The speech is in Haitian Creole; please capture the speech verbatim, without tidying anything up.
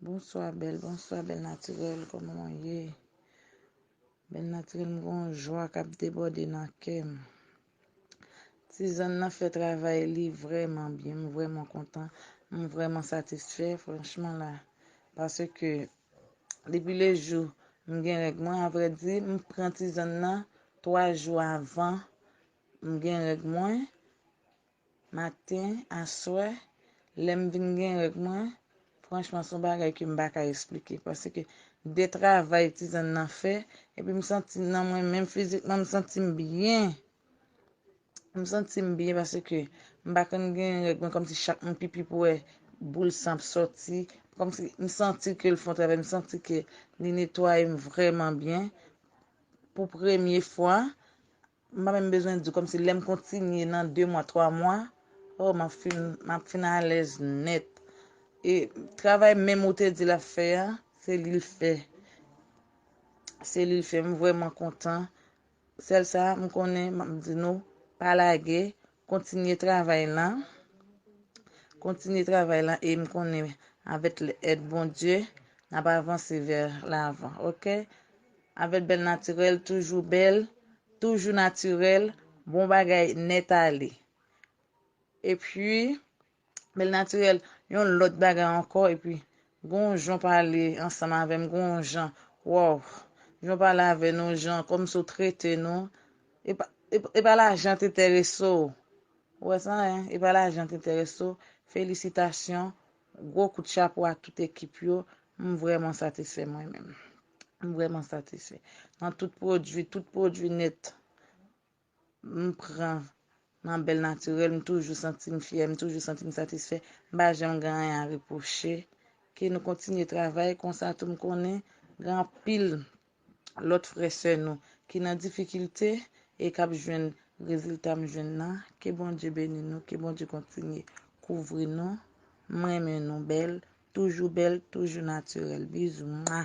Bonswa bèl, bonswa bèl natirèl, kòman w ye? Bèl natirèl, m gen yon jwa k ap debòde nan kè m. Tizann nan fè travay li vrèman byen, m vrèman kontan, m vrèman satisfè, franchman la. Paske depi le jou m gen règ mwen, avrèdi, m pran tizann nan twa jou avan m gen règ mwen. Maten, aswè, lè m vin gen règ mwen, franchman, se yon bagay ke m pa ka esplike. Paske de travay tizann nan fè, epi m santi nan mwen menm fizikman, m santi m byen. M santi m byen paske m pa konn gen règ mwen kòmsi chak m pipi pou wè boul san ap sòti. Kòmsi m santi ke l fè yon travay, m santi ke li netwaye m vrèman byen. Pou premye fwa, m pa menm bezwen di w, kòmsi lè m kontinye nan de mwa, twa mwa, oh, m ap fin, m ap fin alèz nèt. E travay menm ou te di l ap fè a, se li l fè. Se li l fè, m vrèman kontan. Sèl sa, m konnen, m ap di nou, pa lage, kontinye travay la. Kontinye travay la, e m konnen, avèk èd Bondye, n ap avanse vè lavan, oke? Avèk bèl natirèl, toujou bèl, toujou natirèl, bon bagay nèt ale. Epi, bèl natirèl, yon lòt bagay ankò, epi, gen yon jan w pale ansanm avè m, gen yon jan, waw, jan w pale avè nou, jan kòmsi w trete nou, e pa, e pa, e pa lajan te enterese w. Ou wè sa, en? E pa lajan te enterese w. Felisitasyon. Gwo kout chapo a tout ekip yo. M vrèman satisfè mwen menm. M vrèman satisfè. Nan tout pwodui, tout pwodui nèt m pran nan bèl natirèl, m toujou santi m fyè, m toujou santi m satisfè. M pa janm gen anyen a repwoche. Ke nou kontinye travay konsa tou, m konnen gen anpil lòt frè sè nou ki nan difikilte e k ap jwenn rezilta m jwenn nan. Ke Bondye beni nou, ke Bondye kontinye kouvri nou. M renmen nou bèl, toujou bèl, toujou natirèl. Bizou. Mwa.